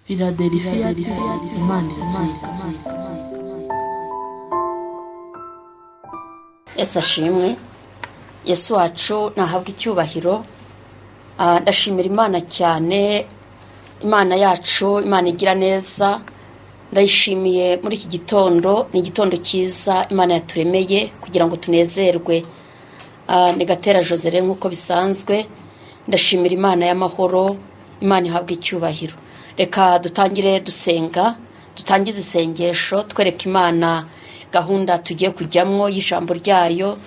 Philadelphia Imana iratsinda. Yesu ashimwe. Yesu wacu nahabwa icyubahiro. Ndashimira Imana cyane, Imana yacu, Imana igira neza. Ndayishimiye muri iki gitondo. Ni igitondo cyiza Imana yaturemeye kugira ngo tunezerwe. Ni Gatera Joselyne nk'uko bisanzwe. Ndashimira Imana y'amahoro, Imana ihabwa icyubahiro. Reka dutangire dusenga, dutangize isengesho twereka Imana gahunda tugiye kujyamwo y'ijambo ryayo.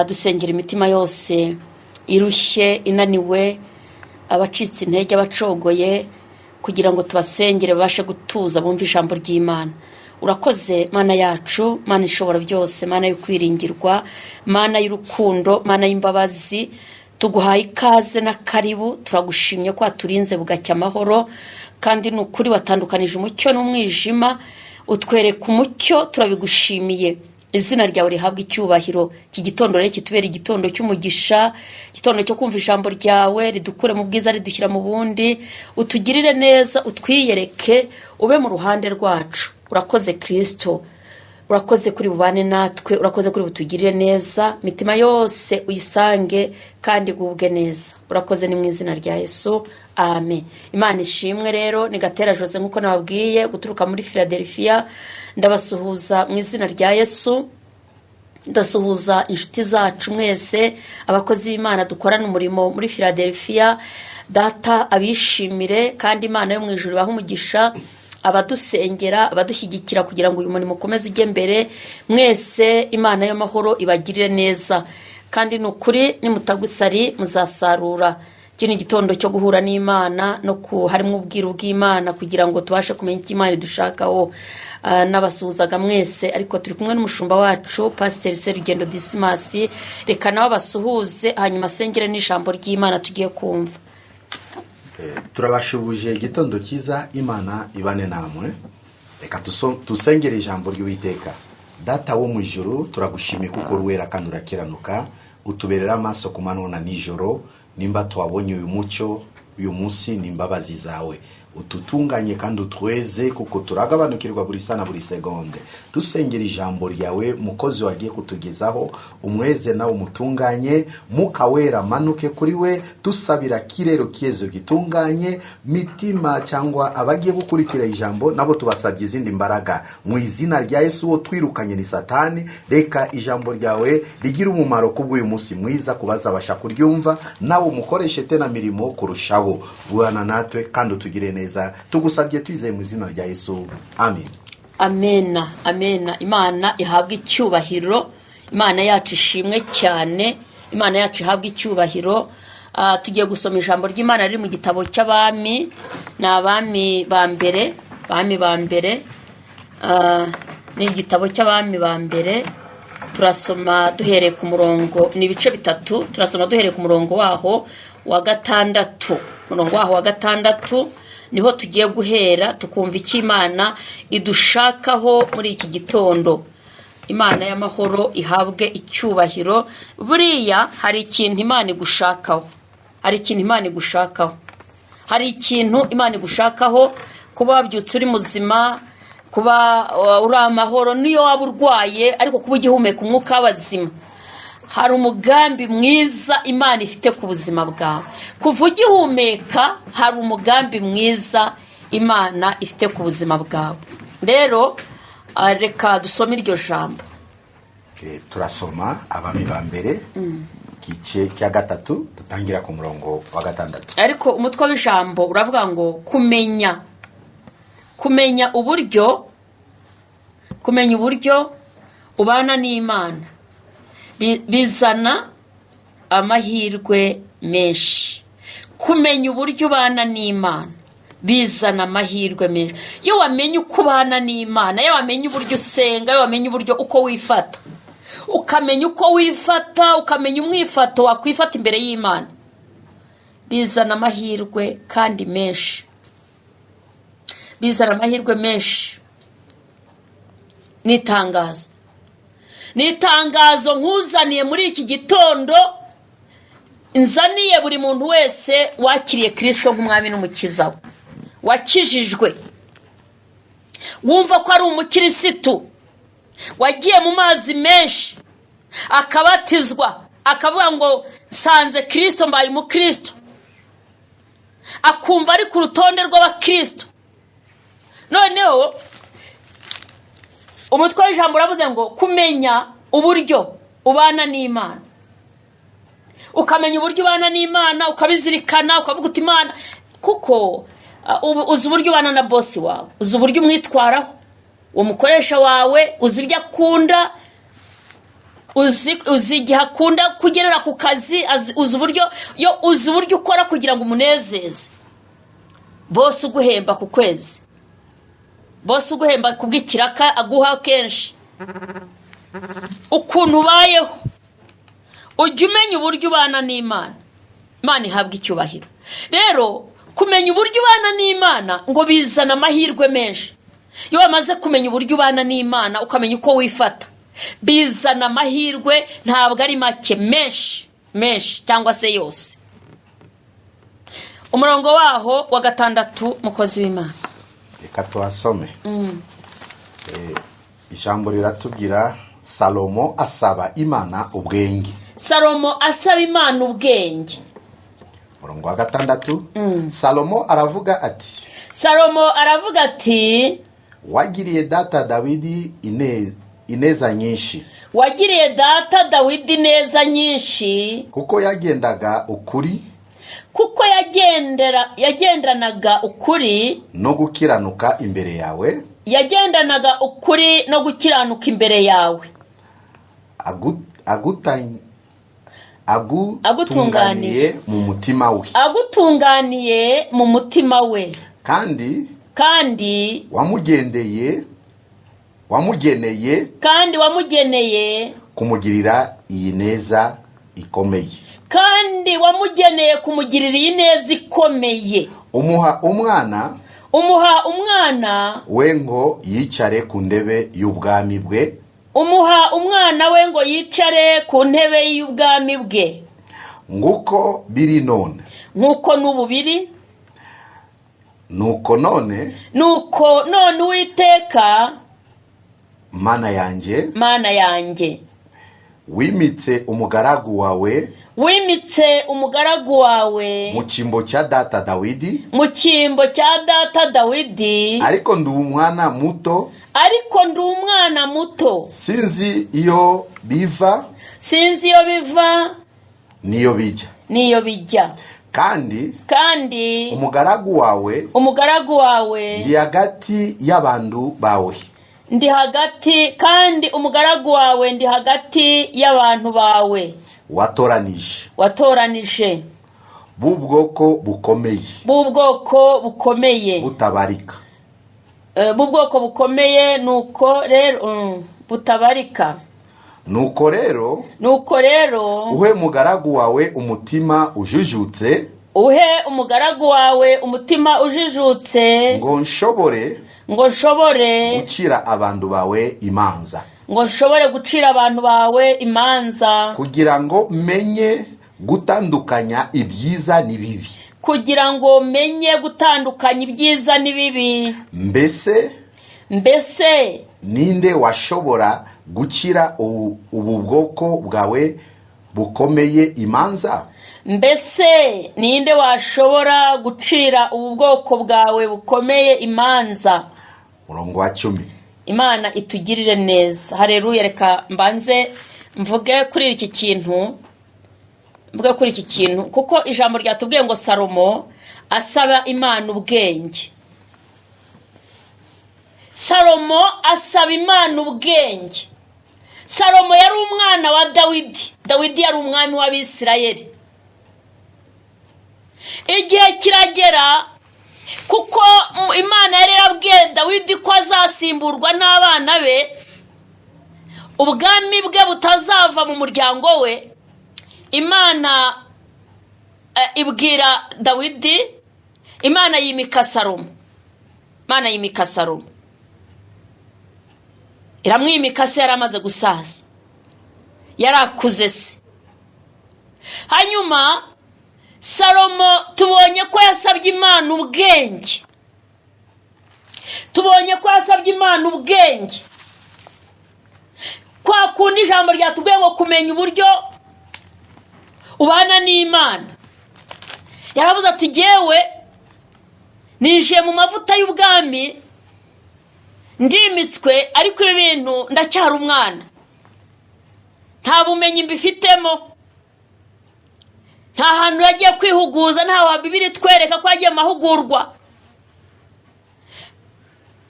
Dusengera imitima yose irushye, inaniwe, abacitse intege, abacogoye, kugira ngo tubasengere babashe gutuza bumve ijambo ry'Imana. Urakoze Mana yacu, Mana ishobora byose, Mana yo kwiringirwa, Mana y'urukundo, Mana y'imbabazi. Tuguhaye ikaze na karibu. Turagushimye ko waturinze bugacya amahoro, kandi ni ukuri watandukanije umucyo n'umwijima, utwereka umucyo, turabigushimiye. Izina ryawe rihabwa icyubahiro. Iki gitondo rero kitubera igitondo cy'umugisha, igitondo cyo kumva ijambo ryawe, ridukure mu bwiza ridushyira mu bundi, utugirire neza, utwiyereke, ube mu ruhande rwacu. Urakoze Kirisito, urakoze kuri bubane natwe, urakoze kuri butugirire neza. Imitima yose uyisange kandi igubwe neza. Urakoze, ni mu izina rya Yesu, amen. Imana ishimwe. Rero ni Gatera Jose nk'uko nababwiye, guturuka muri Philadelphia. Ndabasuhuza mu izina rya Yesu. Ndasuhuza inshuti zacu mwese, abakozi b'Imana dukorana umurimo muri Philadelphia. Data abishimire, kandi Imana yo mu ijuru ibahe umugisha, abadusengera, abadushyigikira kugira ngo uyu murimo ukomeze ujye mbere. Mwese Imana y'amahoro ibagirire neza, kandi ni ukuri nimutagwa isari muzasarura. Iki ni igitondo cyo guhura n'Imana no ku harimo ubwiru bw'Imana kugira ngo tubashe kumenya icyo Imana idushakaho. Nabasuhuzaga mwese, ariko turi kumwe n'umushumba wacu, Pasiteri Serugendo Disimasi. Reka nawe abasuhuze, hanyuma asengere n'ijambo ry'Imana tugiye kumva. Turabashubuje igitondo cyiza, Imana ibane namwe. Reka dusengere ijambo ry'Uwiteka. Data wo mu ijuru, turagushimiye kuko uri kandi urakiranuka, utuberera amaso ku manywa na nijoro. Nimba twabonye uyu mucyo uyu munsi, ni imbabazi zawe. Ututunganye kandi utweze, kuko turagabanukirwa buri sana, buri segonde. Dusengera ijambo ryawe, umukozi wagiye kutugezaho, umweze nawe umutunganye, Mwuka Wera manuke kuri we. Dusabira kirero kiezo gitunganye mitima cyangwa abagiye gukurikira ijambo, nabo tubasabye izindi mbaraga mu izina rya Yesu. Uwo twirukanye ni Satani. Reka ijambo ryawe rigire umumaro kubw'uyu munsi mwiza kubazabasha kuryumva, nawe umukoreshe tena mirimo kurushaho. Bwana natwe kandi utugire neza, tugusabye twizeye mu izina rya Yesu, amen. Amena, amena. Imana ihabwe icyubahiro. Imana yacu ishimwe cyane, Imana yacu ihabwe icyubahiro. Tugiye gusoma ijambo ry'Imana riri mu gitabo cy'Abami, ni Abami ba Mbere, Abami ba Mbere. Ni igitabo cy'Abami ba Mbere. Turasoma duhereye ku murongo, ni ibice bitatu. Turasoma duhereye ku murongo waho wa gatandatu. Umurongo waho wa gatandatu niho tugiye guhera, tukumva icyo Imana idushakaho muri iki gitondo. Imana y'amahoro ihabwe icyubahiro. Buriya hari ikintu Imana igushakaho, hari ikintu Imana igushakaho, hari ikintu Imana igushakaho. Kuba wabyutse uri muzima, kuba uri amahoro, niyo waba urwaye, ariko kuba ugihumeka umwuka w'abazima, hari umugambi mwiza Imana ifite ku buzima bwawe. Kuva ugihumeka, hari umugambi mwiza Imana ifite ku buzima bwawe. Rero reka dusome iryo jambo. Turasoma Abami ba Mbere, igice cya gatatu, dutangira ku murongo wa gatandatu. Ariko umutwe w'ijambo uravuga ngo kumenya uburyo, kumenya uburyo ubana n'Imana bizana amahirwe menshi. Kumenya uburyo ubana n'Imana bizana amahirwe menshi. Iyo wamenye uko ubana n'Imana, iyo wamenye uburyo usenga, iyo wamenye uburyo uko wifata, ukamenya uko wifata, ukamenya umwifato wakwifata imbere y'Imana, bizana amahirwe kandi menshi, bizana amahirwe menshi. Ni itangazo, ni itangazo nkuzaniye muri iki gitondo, nzaniye buri muntu wese wakiriye Kirisito nk'umwami n'umukiza we. Wakijijwe, wumva ko ari umukirisitu, wagiye mu mazi menshi, akabatizwa, akavuga ngo nsanze Kirisito, mbaye umukristo, akumva ari ku rutonde rw'abakirisito. Noneho umutwe w'ijambo uravuze ngo kumenya uburyo ubana n'Imana. Ukamenya uburyo ubana n'Imana, ukabizirikana, ukavuga uti Imana, kuko uzi uburyo ubana na bosi wawe, uzi uburyo umwitwaraho, uwo mukoresha wawe, uzi ibyo akunda, uzi igihe akunda kugerera ku kazi, uzi uburyo ukora kugira ngo umunezeze. Bosi uguhemba ku kwezi, bosi uguhemba ku bw'ikiraka aguha kenshi, ukuntu ubayeho, ujya umenya uburyo ubana n'Imana. Imana ihabwa icyubahiro. Rero kumenya uburyo ubana n'Imana ngo bizana amahirwe menshi. Iyo wamaze kumenya uburyo ubana n'Imana, ukamenya uko wifata, bizana amahirwe, ntabwo ari make, menshi menshi cyangwa se yose. Umurongo waho wa 6, mukozi w'Imana. Reka tuhasome. Ijambo riratubwira: Salomo asaba Imana ubwenge. Salomo asaba Imana ubwenge. Umurongo wa 6, Salomo aravuga ati: Salomo aravuga ati: Wagiriye data Dawidi ineza nyinshi, Wagiriye data Dawidi neza nyinshi, kuko yagendaga ukuri kuko yagendanaga ukuri no gukiranuka imbere yawe, yagendanaga ukuri no gukiranuka imbere yawe, agutunganiye mu mutima we, agutunganiye mu mutima we, kandi kandi wamugeneye kandi wamugeneye kumugirira iyi neza ikomeye, kandi wamugeneye kumugirira iyi neza ikomeye, umuha umwana umuha umwana we ngo yicare ku ntebe y'ubwami bwe, umuha umwana we ngo yicare ku ntebe y'ubwami bwe, nguko biri none. Nk'uko n'ubu biri. Nuko none, Nuko none, Uwiteka, Mana yanjye, Mana yanjye, wimitse umugaragu wawe wimitse umugaragu wawe mu cyimbo cya data Dawidi, mu cyimbo cya data Dawidi, ariko ndi umwana muto, ariko ndi umwana muto, sinzi iyo biva sinzi iyo biva n'iyo bijya, n'iyo bijya, kandi kandi umugaragu wawe umugaragu wawe ndi hagati y'abantu bawe, ndi hagati, kandi umugaragu wawe ndi hagati y'abantu bawe watoranije, watoranije, b'ubwoko bukomeye, b'ubwoko bukomeye, butabarika. B'ubwoko bukomeye. Nuko rero butabarika. Nuko rero, Nuko rero, uhe mugaragu wawe umutima ujijutse, uhe umugaragu wawe umutima ujijutse, ngo nshobore ngo nshobore gucira abantu bawe imanza, ngo nshobore gucira abantu bawe imanza, kugira ngo menye gutandukanya ibyiza n'ibibi. Kugira ngo menye gutandukanya ibyiza n'ibibi. Mbese Mbese ninde washobora gucira ubu bwoko bwawe bukomeye imanza? Mbese ninde washobora gucira ubu bwoko bwawe bukomeye imanza? Murongo wa 10. Imana itugirire neza, hareruya. Reka mbanze mvuge kuri iki kintu, mvuge kuri iki kintu, kuko ijambo ryatubwiye ngo Salomo asaba Imana ubwenge. Salomo asaba Imana ubwenge. Salomo yari umwana wa Dawidi. Dawidi yari umwami w'Abisirayeli. Igihe kiragera, kuko Imana yari yarabwiye Dawidi ko azasimburwa n'abana be, ubwami bwe butazava mu muryango we. Imana ibwira Dawidi, Imana yimika Salomo. Imana yimika Salomo, iramwimika. Se yari amaze gusaza, yari akuze se. Hanyuma Salomo tubonye ko yasabye Imana ubwenge. Tubonye ko yasabye Imana ubwenge. Kwa kundi ijambo ryatubwiye ngo kumenya uburyo ubana n'Imana, yaravuze ati jyewe ninjiye mu mavuta y'ubwami, ndimitswe, ariko ibi bintu ndacyari umwana, nta bumenyi mbifitemo, nta hantu yagiye kwihuguza, nta Bibiliya itwereka ko yagiye mu mahugurwa.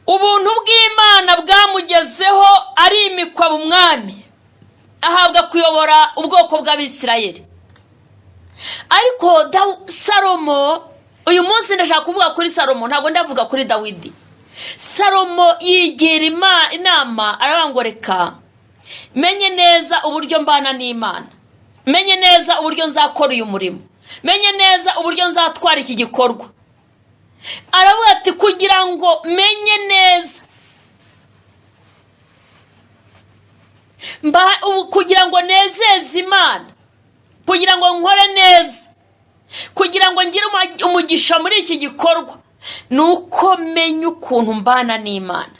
Ubuntu bw'Imana bwamugezeho arimikwa umwami, ahabwa kuyobora ubwoko bw'Abisirayeli. Ariko Salomo, uyu munsi ndashaka kuvuga kuri Salomo, ntabwo ndavuga kuri Dawidi. Salomo yigira inama, aravuga ngo reka menye neza uburyo mbana n'Imana, menye neza uburyo nzakora uyu murimo, menye neza uburyo nzatwara iki gikorwa. Aravuga ati kugira ngo menye neza, kugira ngo nezeze Imana, kugira ngo nkore neza, kugira ngo ngire umugisha muri iki gikorwa, ni uko menye ukuntu mbana n'Imana,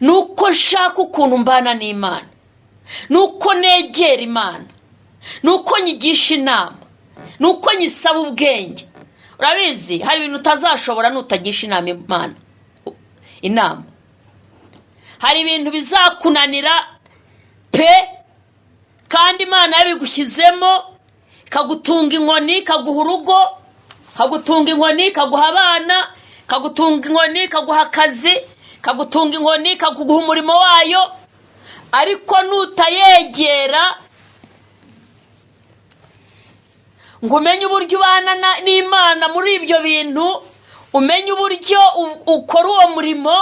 ni uko nshaka ukuntu mbana n'Imana, ni uko negera Imana, ni uko nyigisha inama, ni uko nyisaba ubwenge. Urabizi hari ibintu utazashobora nutagisha inama Imana inama. Hari ibintu bizakunanira pe, kandi Imana yabigushyizemo, ikagutunga inkoni, ikaguha urugo, ikagutunga inkoni, ikaguha abana, ikagutunga inkoni, ikaguha akazi, ikagutunga inkoni, ikaguha umurimo wayo. Ariko nutayegera ngo umenye uburyo ubana n'Imana muri ibyo bintu, umenye uburyo ukora uwo murimo,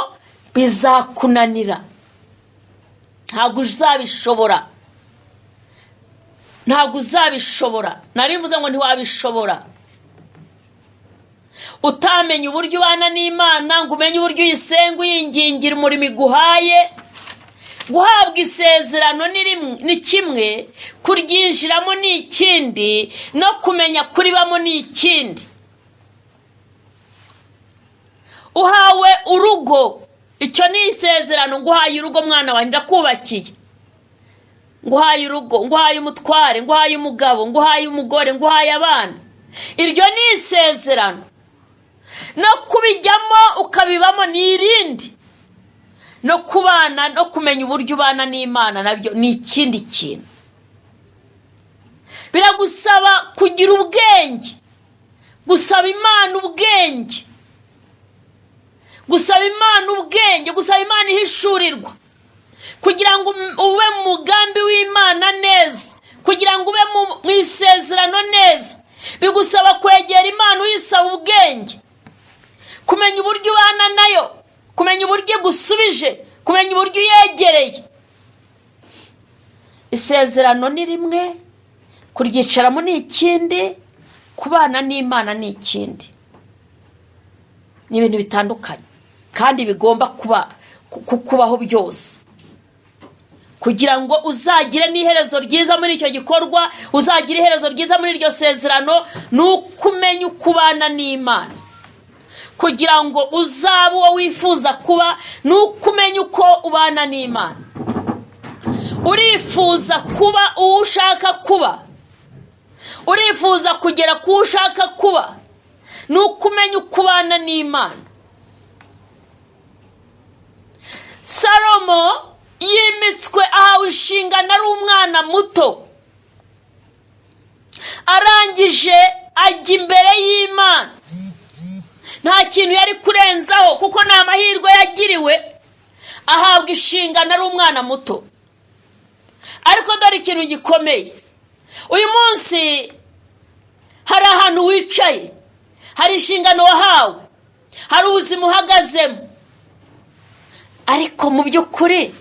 bizakunanira, ntabwo uzabishobora, ntabwo uzabishobora. Nari mvuze ngo ntiwabishobora utamenya uburyo ubana n'Imana, ngo umenye uburyo uyisenga, uyingingira umurimo iguhaye. Guhabwa isezerano ni kimwe, kuryinjiramo ni ikindi, no kumenya kuribamo ni ikindi. Uhawe urugo, icyo ni isezerano, nguhaye urugo mwana wanjye, ndakubakiye, nguhaye urugo, nguhaye umutware, nguhaye umugabo, nguhaye umugore, nguhaye abana. Iryo ni isezerano. No kubijyamo ukabibamo ni irindi, no kubana no kumenya uburyo ubana n'Imana nabyo ni ikindi kintu. Biragusaba kugira ubwenge, gusaba Imana ubwenge, gusaba Imana ubwenge, gusaba Imana ihishurirwa, kugira ngo ube mu mugambi w'Imana neza, kugira ngo ube mu isezerano neza. Bigusaba kwegera Imana uyisaba ubwenge, kumenya uburyo ubana nayo, kumenya uburyo igusubije, kumenya uburyo uyegereye. Isezerano ni rimwe, kuryicaramo ni ikindi, kubana n'Imana ni ikindi. Ni ibintu bitandukanye kandi bigomba kubaho byose, kugira ngo uzagire n'iherezo ryiza muri icyo gikorwa, uzagire iherezo ryiza muri iryo sezerano. Ni uko umenya uko ubana n'Imana, kugira ngo uzabe uwo wifuza kuba, ni uko umenya uko ubana n'Imana. Urifuza kuba uwo ushaka kuba, urifuza kugera ku wo ushaka kuba, ni uko umenya uko ubana n'Imana. Salomo yimitswe ahawe inshingano ari umwana muto, arangije ajya imbere y'Imana, nta kintu yari kurenzaho kuko ni amahirwe yagiriwe, ahabwa inshingano ari umwana muto. Ariko dore ikintu gikomeye, uyu munsi hari ahantu wicaye, hari inshingano wahawe, hari ubuzima uhagazemo, ariko mu by'ukuri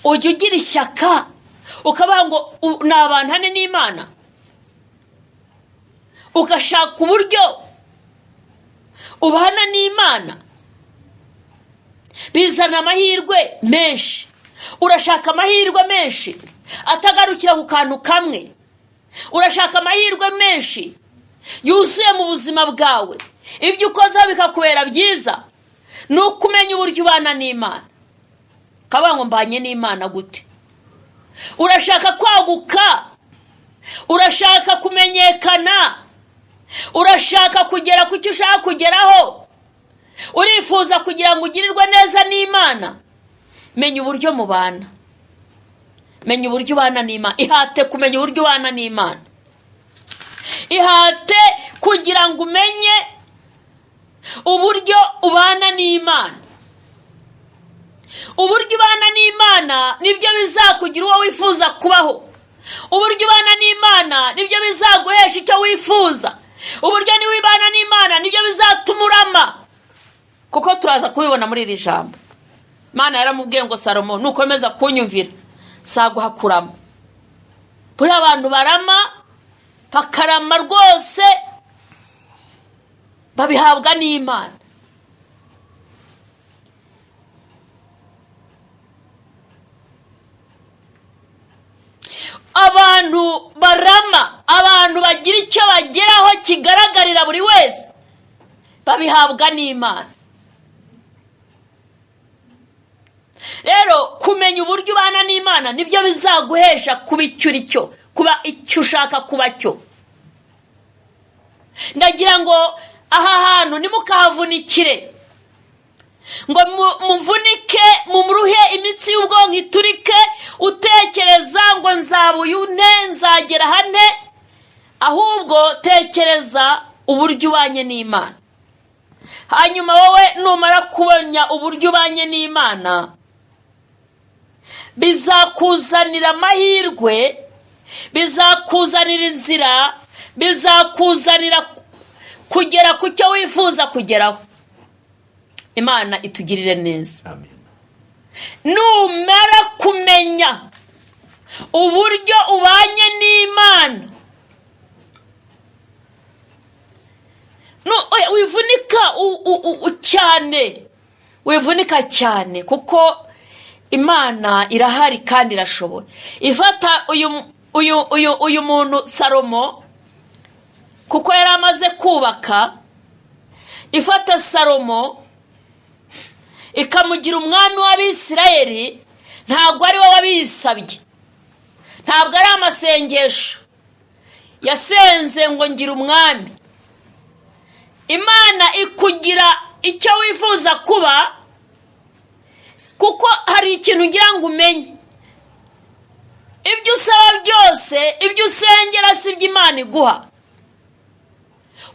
ujya ugira ishyaka ukavuga ngo ni abantu hane n'Imana, ugashaka uburyo ubana n'Imana. Bizana amahirwe menshi. Urashaka amahirwe menshi atagarukira ku kantu kamwe, urashaka amahirwe menshi yuzuye mu buzima bwawe, ibyo ukozeho bikakubera byiza, ni ukumenya uburyo ubana n'Imana. Ukavuga ngo mbanye n'Imana gute? Urashaka kwaguka, urashaka kumenyekana, urashaka kugera ku cyo ushaka kugeraho, urifuza kugira ngo ugirirwe neza n'Imana. Menya uburyo mubana, menya uburyo ubana n'Imana. Ihate kumenya uburyo ubana n'Imana, ihate kugira ngo umenye uburyo ubana n'Imana. Uburyo ubana n'Imana nibyo bizakugira uwo wifuza kubaho. Uburyo ubana n'Imana nibyo bizaguhesha icyo wifuza. Uburyo niwibana n'Imana nibyo bizatuma urama, kuko turaza kubibona muri iri jambo. Imana yaramubwiye ngo Salomo, nukomeza kunyumvira saguha kurama. Buriya abantu barama bakarama rwose babihabwa n'Imana. Abantu barama, abantu bagira icyo bageraho kigaragarira buri wese, babihabwa n'Imana. Rero kumenya uburyo ubana n'Imana nibyo bizaguhesha kuba icyo uri cyo, kuba icyo ushaka kuba cyo. Ndagira ngo aha hantu ntimukahavunikire, ngo muvunike, mumuruhe imitsi y'ubwonko iturike, utekereza ngo nzaba uyu nte, nzagera hane. Ahubwo tekereza uburyo ubanye n'Imana. Hanyuma wowe numara kubona uburyo ubanye n'Imana, bizakuzanira amahirwe, bizakuzanira inzira, bizakuzanira kugera ku cyo wifuza kugeraho. Imana itugirire neza. Amen. Numara kumenya uburyo ubanye n'Imana, wivunika cyane, wivunika cyane, kuko Imana irahari kandi irashoboye. Ifata uyu muntu Salomo, kuko yari amaze kubaka, ifata Salomo ikamugira umwami w'Abisirayeli. Ntabwo ari we wabisabye, ntabwo ari amasengesho yasenze ngo ngira umwami. Imana ikugira icyo wifuza kuba, kuko hari ikintu ugira ngo umenye. Ibyo usaba byose, ibyo usengera si ibyo Imana iguha.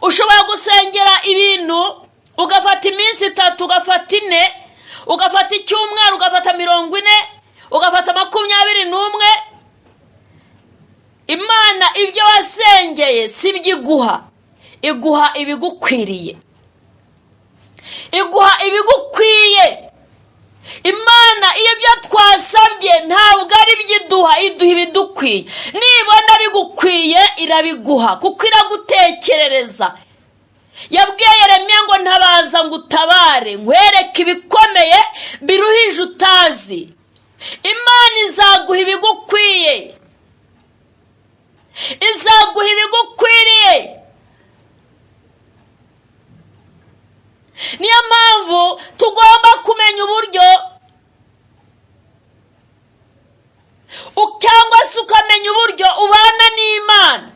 Ushobora gusengera ibintu ugafata iminsi 3, ugafata 4, ugafata icyumweru, ugafata 40, ugafata 21. Imana ibyo wasengeye si ibyo iguha, iguha ibigukwiriye, iguha ibigukwiye. Imana iyo ibyo twasabye ntabwo ari ibyo iduha, iduha ibidukwiye. Nibona bigukwiye irabiguha, kuko iragutekerereza. Yabwiye Yeremiya ngo ntabaza ngo utabare, nkwereke ibikomeye biruhije utazi. Imana izaguha ibigukwiye, izaguha ibigukwiriye. Niyo mpamvu tugomba kumenya uburyo, cyangwa se ukamenya uburyo ubana n'Imana,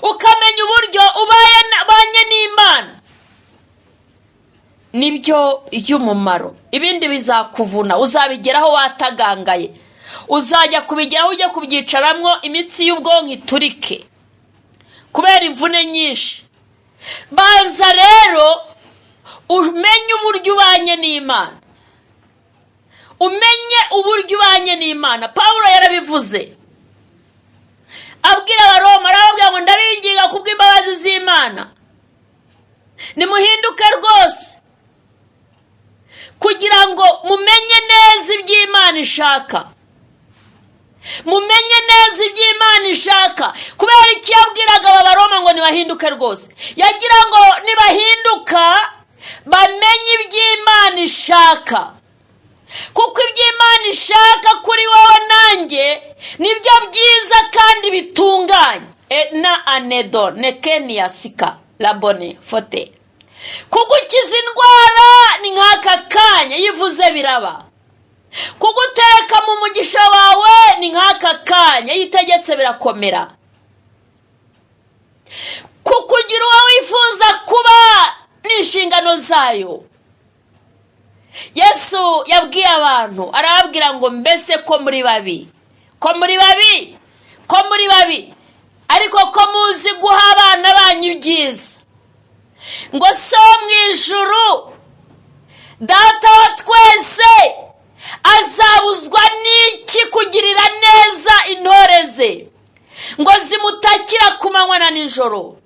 ukamenya uburyo ubanye n'Imana, nibyo y'umumaro. Ibindi bizakuvuna, uzabigeraho watagangaye, uzajya kubigeraho ujya kubyicaramwo imitsi y'ubwonko iturike kubera imvune nyinshi. Banza rero umenye uburyo ubanye n'Imana, umenye uburyo ubanye n'Imana. Pawulo yarabivuze abwira Abaroma, arababwira ngo ndabinginga kubw'imbabazi z'Imana, nimuhinduke rwose kugira ngo mumenye neza iby'Imana ishaka, mumenye neza iby'Imana ishaka. Kubera iki yabwiraga aba Baroma ngo nibahinduke rwose? Yagira ngo nibahinduka bamenye iby'Imana ishaka, kuko iby'Imana ishaka kuri wowe nanjye nibyo byiza kandi bitunganye. Na anedo nekeniya sika labone fote. Kugukiza indwara ni nk'aka kanya, iyo ivuze biraba. Kugutereka mu mugisha wawe ni nk'aka kanya, iyo itegetse birakomera. Kukugira uwo wifuza kuba ni inshingano zayo. Yesu yabwiye abantu, arababwira ngo: "Mbese ko muri babi, ko muri babi, ko muri babi, ariko ko muzi guha abana banyu ibyiza, ngo so wo mu ijuru, Data wa twese, azabuzwa n'iki kugirira neza intore ze ngo zimutakira ku manywa na nijoro?"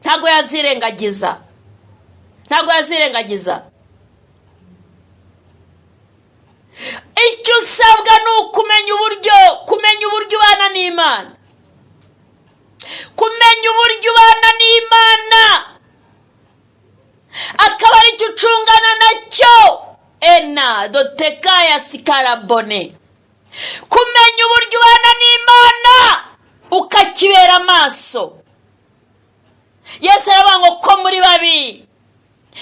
Ntabwo yazirengagiza, ntabwo yazirengagiza. Icyo usabwa ni ukumenya uburyo, kumenya uburyo ubana n'Imana, kumenya uburyo ubana n'Imana, akaba aricyo ucungana nacyo. Ena dotekaya sikarabone. Kumenya uburyo ubana n'Imana, ukakibera amaso. Yesu aravuga ngo: "Ko muri babi,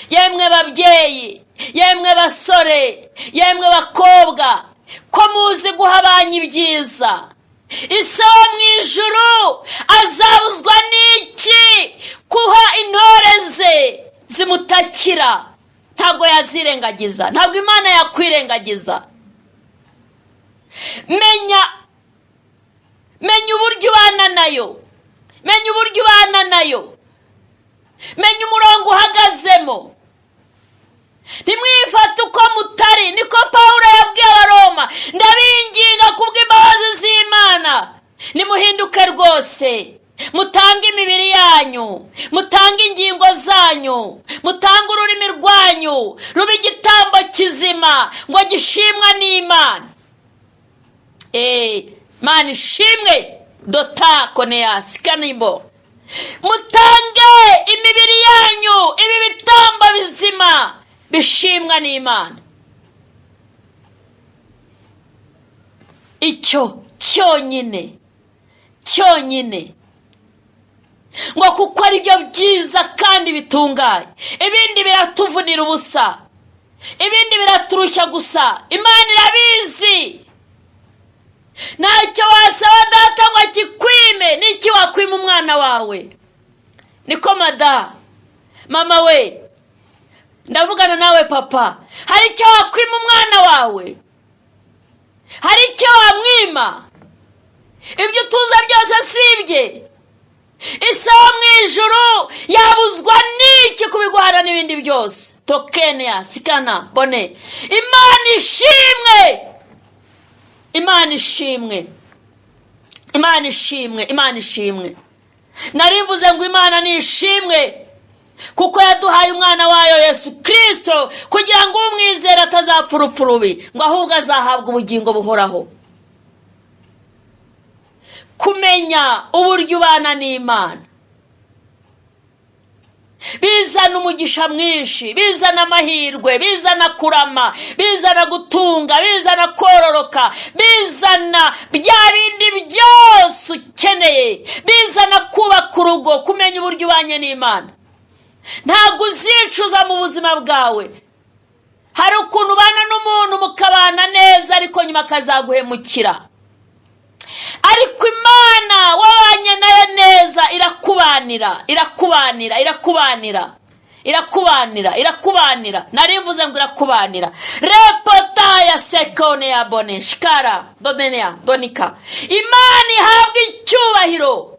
yemwe babyeyi, yemwe basore, yemwe bakobwa, ko muzi guha abanyu ibyiza, isi wo mu ijuru azabuzwa n'iki kuha intore ze zimutakira?" Ntabwo yazirengagiza, ntabwo Imana yakwirengagiza. Menya uburyo ubana nayo, menya uburyo ubana nayo, menya umurongo uhagazemo. "Ntimwifate uko mutari," niko Pawulo yabwiye Abaroma. "Ndabinginga kubw'imbabazi z'Imana, nimuhinduke rwose, mutange imibiri yanyu, mutange ingingo zanyu, mutange ururimi rwanyu rube igitambo kizima ngo gishimwa n'Imana." Eee, Imana ishimwe. Dota koneyasi kanimbo. Mutange imibiri yanyu ibi bitambo bizima bishimwa n'Imana. Icyo cyonyine, cyonyine, ngo kuko ari byo byiza kandi bitunganye. Ibindi biratuvunira ubusa, ibindi biraturushya gusa. Imana irabizi. Ntacyo wasaba Data ngo akikwime. N'iki wakwima umwana wawe? Niko mada, mama we, ndavugana nawe papa. Hari icyo wakwima umwana wawe? Hari icyo wamwima? Ibyo utunze byose si ibye? Isi wo mu ijuru yabuzwa n'iki kubiguhana n'ibindi byose? Tokeniya sikana bone. Imana ishimwe, Imana ishimwe, Imana ishimwe, Imana ishimwe. Nari mvuze ngo Imana ni ishimwe kuko yaduhaye umwana wayo Yesu Kirisito, kugira ngo umwizere atazapfa urupfu rubi, ngo ahubwo azahabwa ubugingo buhoraho. Kumenya uburyo ubana n'Imana bizana umugisha mwinshi, bizana amahirwe, bizana kurama, bizana gutunga, bizana kororoka, bizana bya bindi byose ukeneye, bizana kubaka urugo. Kumenya uburyo ubanye n'Imana, ntabwo uzicuza mu buzima bwawe. Hari ukuntu ubana n'umuntu mukabana neza, ariko nyuma akazaguhemukira. Ariko Imana wabanye nayo neza irakubanira, irakubanira, irakubanira, irakubanira, irakubanira. Nari mvuze ngo irakubanira. Repota ya sekone ya bone shikara dodenea donika. Imana ihabwa icyubahiro.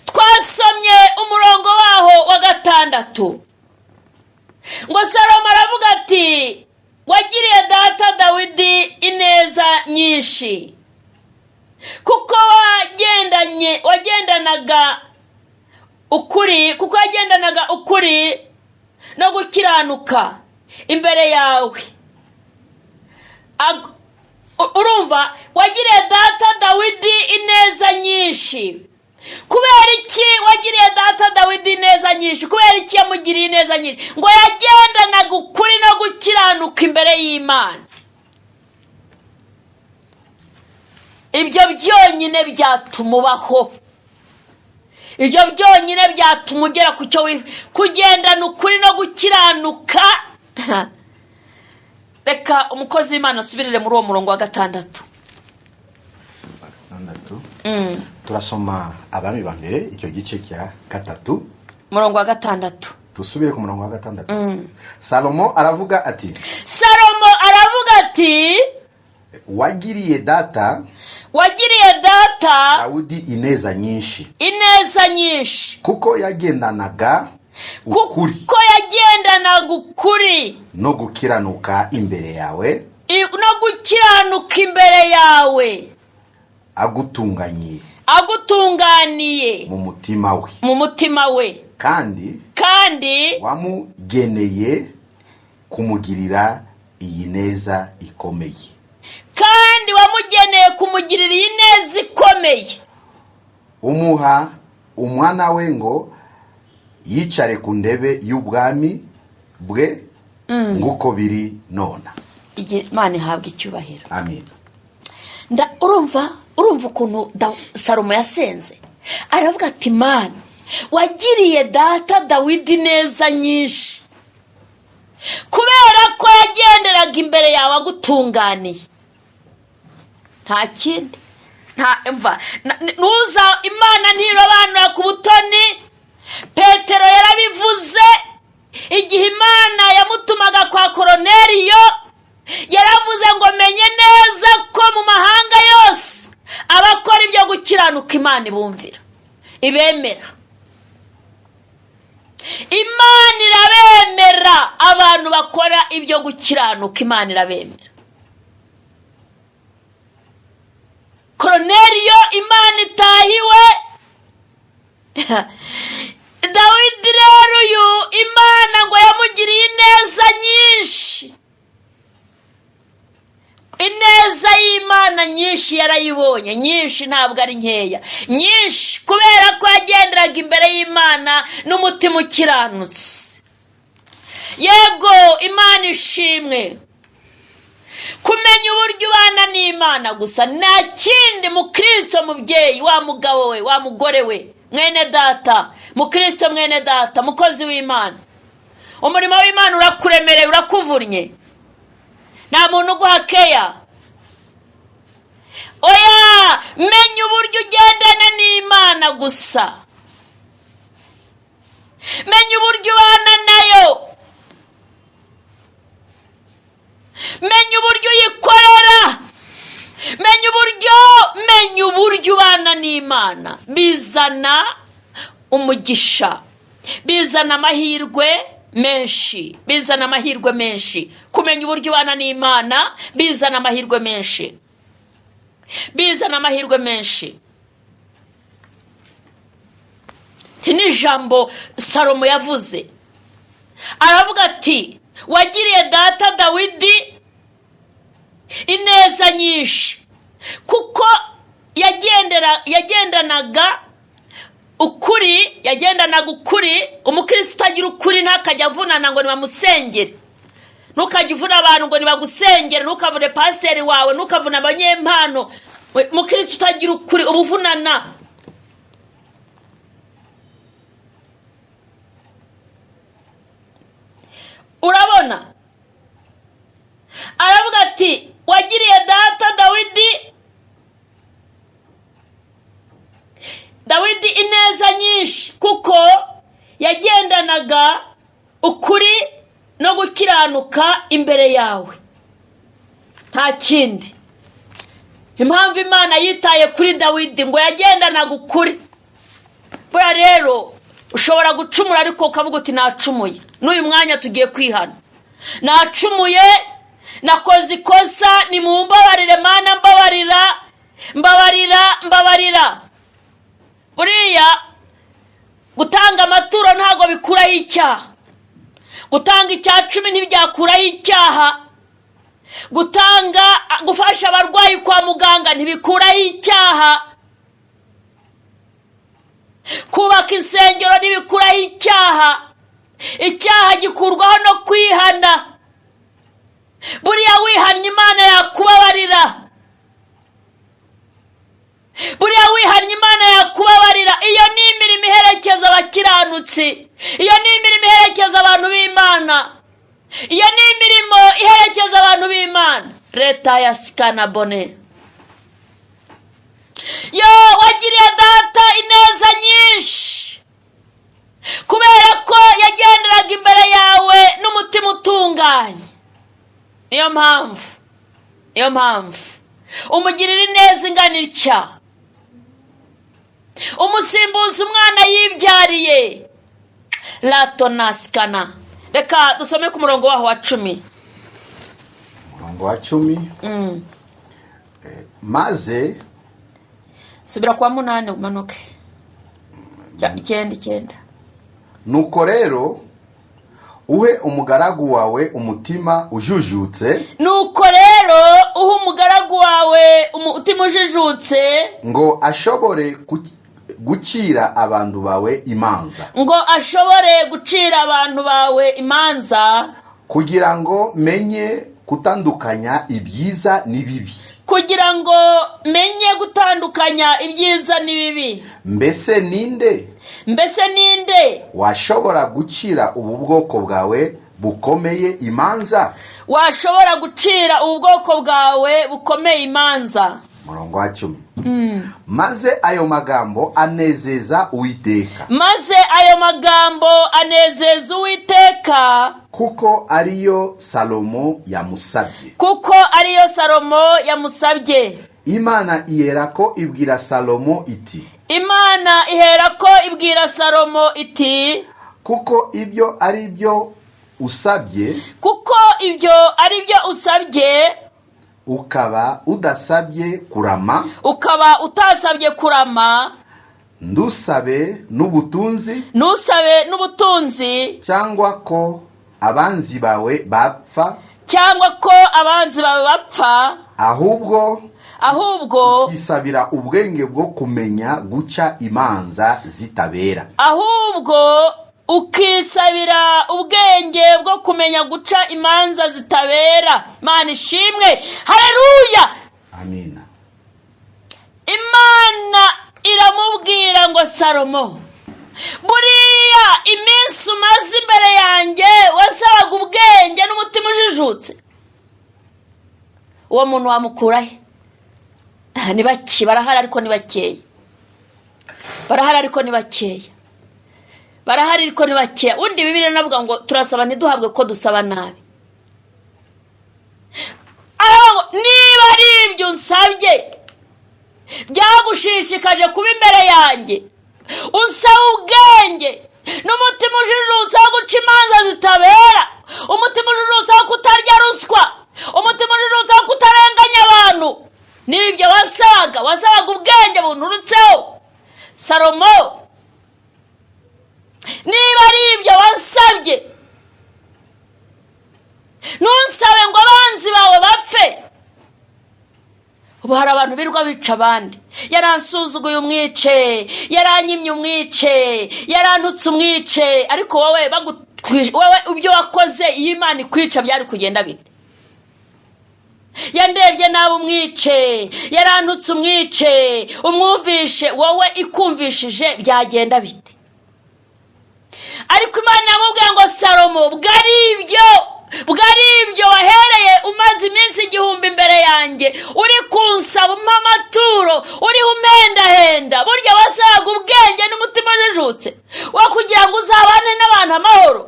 Twasomye umurongo waho wa 6, ngo Salomo aravuga ati: "Wagiriye data Dawidi ineza nyinshi, kuko wagendanye wagendanaga ukuri, kuko wagendanaga ukuri no gukiranuka imbere yawe." Urumva, wagiriye data Dawidi ineza nyinshi. Kubera iki wagiriye data Dawidi ineza nyinshi? Kubera iki yamugiriye ineza nyinshi? Ngo yagendanaga ukuri no gukiranuka imbere y'Imana. Ibyo byonyine byatuma ubaho, ibyo byonyine byatuma ugera ku cyo kugendana ukuri no gukiranuka. Reka umukozi w'Imana asubirire muri uwo murongo wa 6. Turasoma Abami ba mbere icyo gice cya 3, umurongo wa 6. Dusubire ku murongo wa 6. Salomo aravuga ati, Salomo aravuga ati, wagiriye data, wagiriye data Dawudi ineza nyinshi, ineza nyinshi, kuko yagendanaga ukuri, kuko yagendanaga ukuri no gukiranuka imbere yawe, no gukiranuka imbere yawe, agutunganiye, agutunganiye mu mutima we, mu mutima we, kandi wamugeneye kumugirira iyi neza ikomeye, kandi wamugeneye kumugirira iyi neza ikomeye, umuha umwana we ngo yicare ku ntebe y'ubwami bwe nguko biri nona. Imana ihabwa icyubahiro. Amen. Urumva ukuntu Salomo yasenze, aravuga ati, Mana wagiriye data Dawidi neza nyinshi, kubera ko yagenderaga imbere yawe agutunganiye. Nta kindi, nta mva nuza Imana ntirobanura ku butoni. Petero yarabivuze igihe Imana yamutumaga kwa Koroneliyo, yaravuze ngo menye neza ko mu mahanga yose abakora ibyo gukiranuka Imana ibumvira, ibemera. Imana irabemera abantu bakora ibyo gukiranuka, Imana irabemera. Koroneliyo Imana itahiwe. Dawidi rero uyu Imana ngo yamugiriye ineza nyinshi, ineza y'Imana nyinshi yarayibonye, nyinshi ntabwo ari nkeya, nyinshi, kubera ko yagenderaga imbere y'Imana n'umutima ukiranutse. Yego, Imana ishimwe. Kumenya uburyo ubana n'Imana gusa, nta kindi. Mukristo mubyeyi, wa mugabo we, wa mugore we, mwene data mukristo, mwene data mukozi w'Imana, umurimo w'Imana urakuremereye, urakuvunnye, nta muntu uguha keya. Oya, menya uburyo ugendana n'Imana gusa, menya uburyo ubana nayo, menya uburyo uyikorera, menya uburyo ubana n'Imana. Bizana umugisha, bizana amahirwe menshi, bizana amahirwe menshi. Kumenya uburyo ubana n'Imana bizana amahirwe menshi, bizana amahirwe menshi. Iki ni ijambo Salomo yavuze, aravuga ati, wagiriye data Dawidi ineza nyinshi, kuko yagendanaga ukuri, yagendanaga ukuri. Umukristo utagira ukuri ntakajya avunana ngo nibamusengere, ntukajya uvuna abantu ngo nibagusengere, ntukavune pasiteri wawe, ntukavune abanyempano. Umukristo utagira ukuri uba uvunana. Urabona, aravuga ati, wagiriye data Dawidi ineza nyinshi, kuko yagendanaga ukuri no gukiranuka imbere yawe. Nta kindi. Impamvu Imana yitaye kuri Dawidi ngo yagendanaga ukuri. Buriya rero ushobora gucumura ariko ukavuga uti nacumuye, n'uyu mwanya tugiye kwihana, nacumuye, nakoze ikosa, nimumbabarire Mana, mbabarira, mbabarira, mbabarira. Buriya gutanga amaturo ntabwo bikuraho icyaha, gutanga 10% ntibyakuraho icyaha, gutanga gufasha abarwayi kwa muganga ntibikuraho icyaha, kubaka insengero ntibikuraho icyaha. Icyaha gikurwaho no kwihana. Buriya wihannye Imana yakubabarira. Buriya wihannye Imana yakubabarira. Iyo ni imirimo iherekeza abakiranutsi, iyo ni imirimo iherekeza abantu b'Imana, iyo ni imirimo iherekeza abantu b'Imana. Leta ya sikanabone yo wagiriye data ineza nyinshi kubera ko yagenderaga imbere yawe n'umutima utunganye. Niyo mpamvu, niyo mpamvu umugirira ineza ingana itya, umusimbuza umwana yibyariye ratonasikana. Reka dusome ku murongo waho wa 10. Umurongo wa 10. Maze Subira kwa 8 umanuke. 9, 9. Nuko rero uhe umugaragu wawe umutima ujujutse, Nuko rero uhe umugaragu wawe umutima ujijutse, ngo ashobore gucira abantu bawe imanza, ngo ashobore gucira abantu bawe imanza, kugira ngo menye gutandukanya ibyiza n'ibibi. Kugira ngo menye gutandukanya ibyiza n'ibibi. Mbese ninde Mbese ninde washobora gucira ubu bwoko bwawe bukomeye imanza? Washobora gucira ubu bwoko bwawe bukomeye imanza? Umurongo wa 10. Maze ayo magambo anezeza Uwiteka, Maze ayo magambo anezeza Uwiteka, kuko ariyo Salomo yamusabye. Kuko ariyo Salomo yamusabye. Imana iherako ibwira Salomo iti: Imana iherako ibwira Salomo iti: Kuko ibyo ari byo usabye, Kuko ibyo ari byo usabye, ukaba udasabye kurama, ukaba utasabye kurama, ndusabe n'ubutunzi, ntusabe n'ubutunzi, cyangwa ko abanzi bawe bapfa, cyangwa ko abanzi bawe bapfa, ahubwo ahubwo ukisabira ubwenge bwo kumenya guca imanza zitabera, ahubwo ukisabira ubwenge bwo kumenya guca imanza zitabera. Imana ishimwe, hareruya! Amina. Imana iramubwira ngo: "Salomo, buriya iminsi umaze imbere yanjye wasabaga ubwenge n'umutima ujijutse." Uwo muntu wamukura he? Ni bake, barahari ariko ni bakeya. Barahari ariko ni bakeya. Barahari ariko ni bakeya. Undi Bibiliya navuga ngo turasaba ntiduhabwe ko dusaba nabi. Aravuga ngo: "Niba ari ibyo unsabye byagushishikaje kuba imbere yanjye, usaba ubwenge n'umutima ujijutse wo guca imanza zitabera, umutima ujijutse wo kutarya ruswa, umutima ujijutse wo kutarenganya abantu, n'ibyo wasabaga, wasabaga ubwenge bunturutseho, Salomo, niba ari ibyo wasabye, ntusabe ngo abanzi bawe bapfe." Ubu hari abantu birirwa bica abandi: yaransuzuguye umwice, yaranyimye umwice, yarantutse umwice. Ariko wowe wowe ibyo wakoze, iyo Imana ikwica byari kugenda bite? Yandebye nabi umwice, yarantutse umwice, umwumvishe. Wowe ikumvishije byagenda bite? Ariko Imana yamubwiye ngo: "Salomo, bwari ibyo, bwari ibyo wahereye umaze iminsi 1000 imbere yanjye uri kunsaba, umpa amaturo, uriho umendahenda, burya wasabaga ubwenge n'umutima ujijutse wo kugira ngo uzabane n'abantu amahoro,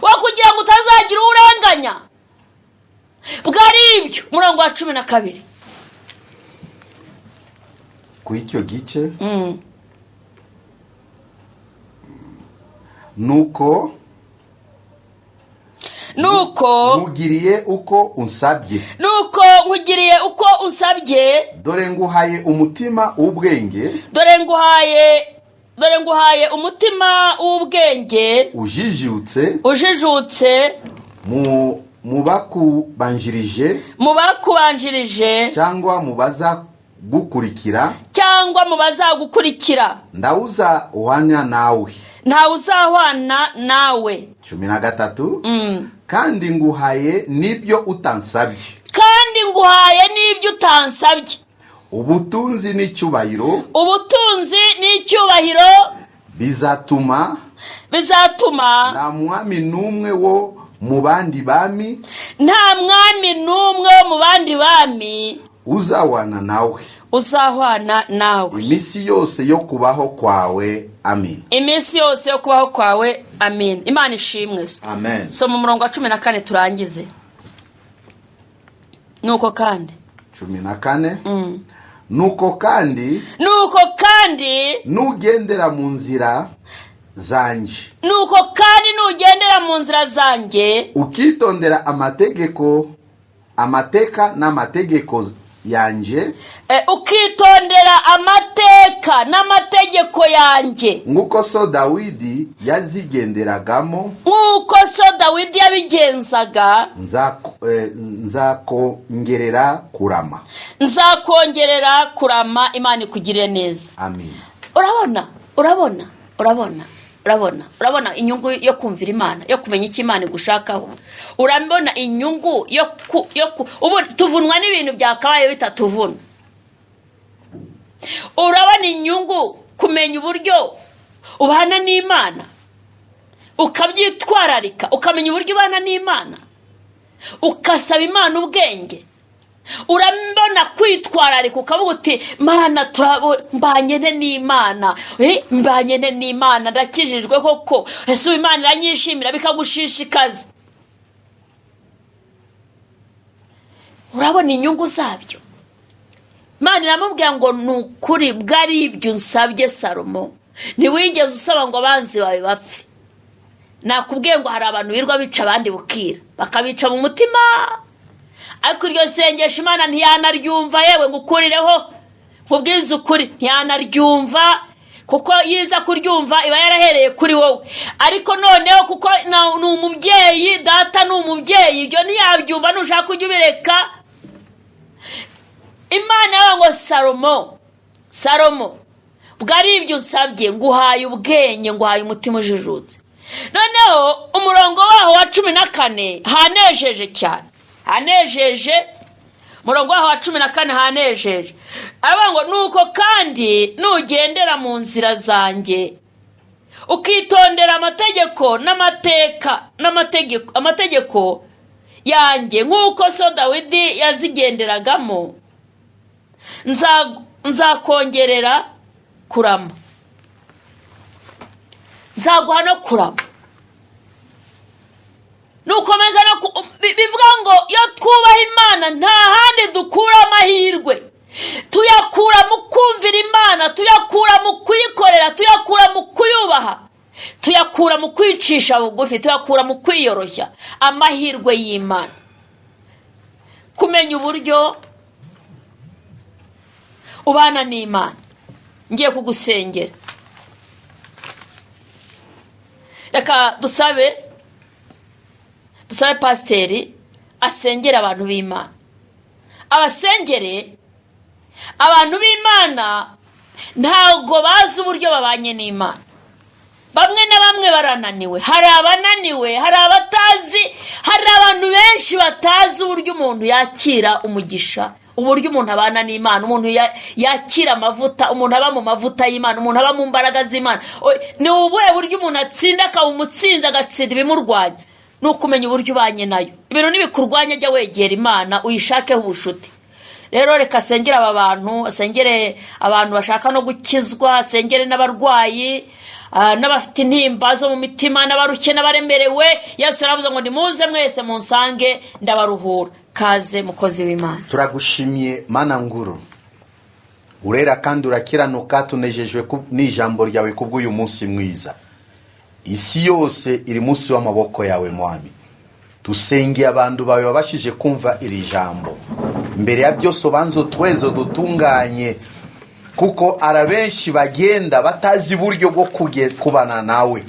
wo kugira ngo utazagira uwo urenganya, bwari ibyo." Umurongo wa 12. Ku icyo gice, nuko Nuko nkugiriye uko unsabye. Nuko nkugiriye uko unsabye. Dore nguhaye umutima w'ubwenge, Dore nguhaye umutima w'ubwenge, ujijutse, ujijutse, mu bakubanjirije, mu bakubanjirije, cyangwa mu bazagukurikira, cyangwa mu bazagukurikira, ndawuza uhanya nawe. Ntawe uzahwana nawe. 13. Kandi nguhaye n'ibyo utansabye, Kandi nguhaye n'ibyo utansabye, Ubutunzi n'icyubahiro, Ubutunzi n'icyubahiro, bizatuma, bizatuma, nta mwami n'umwe wo mu bandi bami, nta mwami n'umwe wo mu bandi bami, uzahwana nawe, uzahwana nawe, iminsi yose yo kubaho kwawe. Amin. Iminsi yose yo kubaho kwawe. Amin. Imana ishimwe. Amen. Soma umurongo wa 14 turangize. Nuko kandi, 14. Nuko kandi, Nuko kandi, nugendera mu nzira zanjye, Nuko kandi nugendera mu nzira zanjye, ukitondera amategeko, amateka n'amategeko yanjye, ukitondera amateka n'amategeko yanjye, nk'uko so Dawidi yazigenderagamo, nk'uko so Dawidi yabigenzaga, nzakongerera kurama. Nzakongerera kurama. Imana ikugirire neza. Amin. Urabona, urabona, urabona, urabona, urabona inyungu yo kumvira Imana, yo kumenya icyo Imana igushakaho. Urabona inyungu yo ku ubu tuvunwa n'ibintu byakabaye bitatuvuna. Urabona inyungu kumenya uburyo ubana n'Imana, ukabyitwararika, ukamenya uburyo ubana n'Imana, ugasaba Imana ubwenge. Urabona kwitwararika, ukavuga uti: "Mana, mbanye nte n'Imana? Mbanye nte n'Imana? Ndakijijwe koko? Ese ubu Imana iranyishimira?" Bikagushishikaza. Urabona inyungu zabyo. Imana iramubwira ngo: "Ni ukuri bwari ibyo unsabye, Salomo. Ntiwigeze usaba ngo abanzi bawe bapfe." Nakubwiye ngo hari abantu birirwa bica abandi bukira, bakabica mu mutima, ariko iryo sengesho Imana ntiyanaryumva. Yewe, ngo ukurireho, nkubwize ukuri, ntiyanaryumva, kuko yiza kuryumva iba yarahereye kuri wowe. Ariko noneho kuko ni umubyeyi, data ni umubyeyi, ibyo ntiyabyumva. Nushaka ujya ubireka. Imana yawe ngo: "Salomo, Salomo, bwo ari ibyo usabye, nguhaye ubwenge, nguhaye umutima ujijutse." Noneho umurongo waho wa 14 hanejeje cyane, hanejeje. Umurongo waho wa 14 hanejeje, aravuga ngo: "Nuko kandi nugendera mu nzira zanjye, ukitondera amategeko n'amateka n'amategeko, amategeko yanjye, nk'uko so Dawidi yazigenderagamo, nzakongerera kurama, nzaguha no kurama." Nukomeza no bivuga ngo iyo twubaha Imana, nta handi dukura amahirwe. Tuyakura mu kumvira Imana, tuyakura mu kuyikorera, tuyakura mu kuyubaha, tuyakura mu kwicisha bugufi, tuyakura mu kwiyoroshya. Amahirwe y'Imana, kumenya uburyo ubana n'Imana. Ngiye kugusengera. Reka dusabe pasiteri asengere abantu b'Imana, abasengere. Abantu b'Imana ntabwo bazi uburyo babanye n'Imana. Bamwe na bamwe barananiwe. Hari abananiwe, hari abatazi, hari abantu benshi batazi uburyo umuntu yakira umugisha, uburyo umuntu abana n'Imana, umuntu yakira amavuta, umuntu aba mu mavuta y'Imana, umuntu aba mu mbaraga z'Imana. Ni ubuhe buryo umuntu atsinda, akaba umutsinzi, agatsinda ibimurwanya? Ni ukumenya uburyo ubanye nayo. Ibintu nibikurwanya, jya wegera Imana, uyishakeho ubucuti. Rero reka asengere aba bantu, asengere abantu bashaka no gukizwa, asengere n'abarwayi, n'abafite intimba zo mu mitima, n'abarushye n'abaremerewe. Yesu yaravuze ngo: "Nimuze mwese munsange, ndabaruhura." Kaze, mukozi w'Imana. Turagushimiye, Mana nguru, urera kandi urakiranuka. Tunejejwe n'ijambo ryawe kubw'uyu munsi mwiza. Isi yose iri munsi w'amaboko yawe, Mwami. Dusengeye abantu bawe babashije kumva iri jambo. Mbere ya byose, ubanza utweze, dutunganye, kuko arabenshi bagenda batazi uburyo bwo kubana nawe,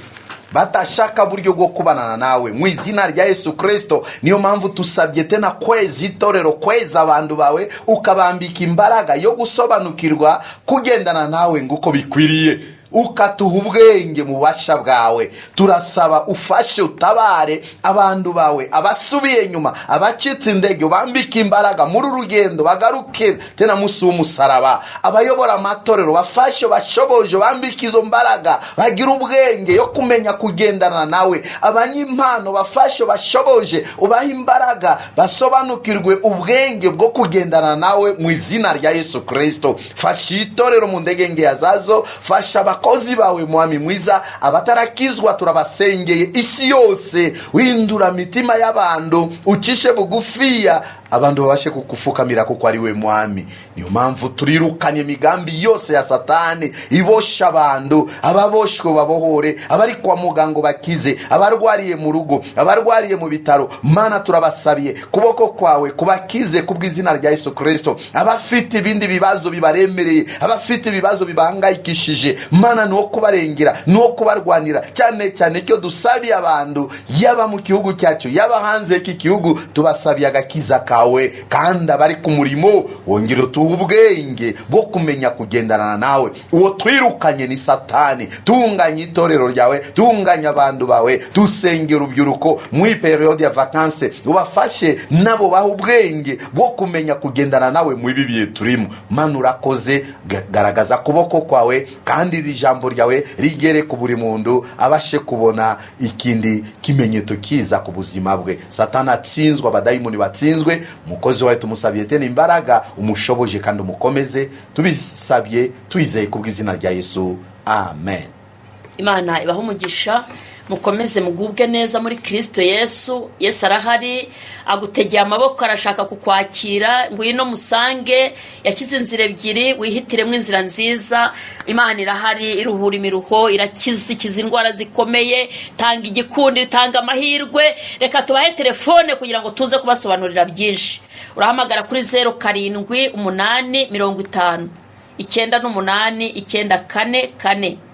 batashaka buryo bwo kubanana nawe. Mu izina rya Yesu Kirisito, niyo mpamvu tusabye tena kweza itorero, kweza abantu bawe, ukabambika imbaraga yo gusobanukirwa kugendana nawe nguko bikwiriye. Ukatuha ubwenge mu bubasha bwawe. Turasaba ufashe, utabare abantu bawe, abasubiye nyuma, abacitse indege, ubambike imbaraga muri uru rugendo, bagaruke tena munsi w'umusaraba. Abayobora amatorero bafashe, bashoboje, bambike izo mbaraga, bagire ubwenge yo kumenya kugendana nawe. Abanyimpano bafashe, bashoboje, ubahe imbaraga, basobanukirwe ubwenge bwo kugendana nawe mu izina rya Yesu Kirisito. Fasha itorero mu ndege ngeya zazo, fasha abakozi bawe, mwami mwiza. Abatarakizwa turabasengeye, isi yose windura mitima y'abantu, ucishe bugufiya abantu babashe kukufukamira kuko ari we mwami. Niyo mpamvu turirukanye imigambi yose ya Satani ibosha abantu. Ababoshwe babohore, abari kwa muganga bakize, abarwariye mu rugo, abarwariye mu bitaro, Mana turabasabiye kuboko kwawe kubakize kubw'izina rya Yesu Kirisito. Abafite ibindi bibazo bibaremereye, abafite ibibazo bibahangayikishije, Mana ni uwo kubarengera, ni uwo kubarwanira. Cyane cyane icyo dusabiye abantu, yaba mu gihugu cyacu, yaba hanze y'iki gihugu, tubasabiye agakiza kawe. Kandi abari ku murimo, wongere utuhe ubwenge bwo kumenya kugendana nawe. Uwo twirukanye ni Satani. Tunganya itorero ryawe, tunganya abantu bawe, dusengera urubyiruko muri période ya vacances, ubafashe nabo, baha ubwenge bwo kumenya kugendana nawe mu ibi bihe turimo. Mana urakoze, garagaza kuboko kwawe kandi iri jambo ryawe rigere ku buri muntu, abashe kubona ikindi kimenyetso kiza ku buzima bwe. Satani atsinzwe, abadayimoni batsinzwe. Umukozi wawe tumusabiye tena imbaraga, umushoboje kandi umukomeze. Tubisabye twizeye kubw'izina rya Yesu, amen. Imana ibahe umugisha, mukomeze mugubwe neza muri Kirisito Yesu. Yesu arahari, agutegeye amaboko, arashaka kukwakira. Ngwino musange. Yashyize inzira ebyiri, wihitiremo inzira nziza. Imana irahari, iruhura imiruho, irakiza, ikiza indwara zikomeye, tanga igikundi, itanga amahirwe. Reka tubahe telefone kugira ngo tuze kubasobanurira byinshi. Urahamagara kuri 0785098944,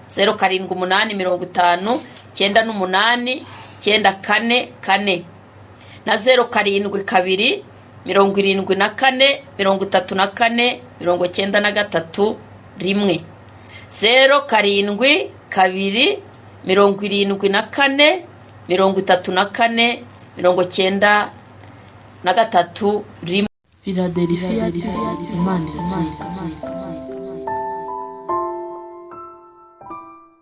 0785098944, na 0727434931, 0727434931. Filadelfiya, Imana iratsinda.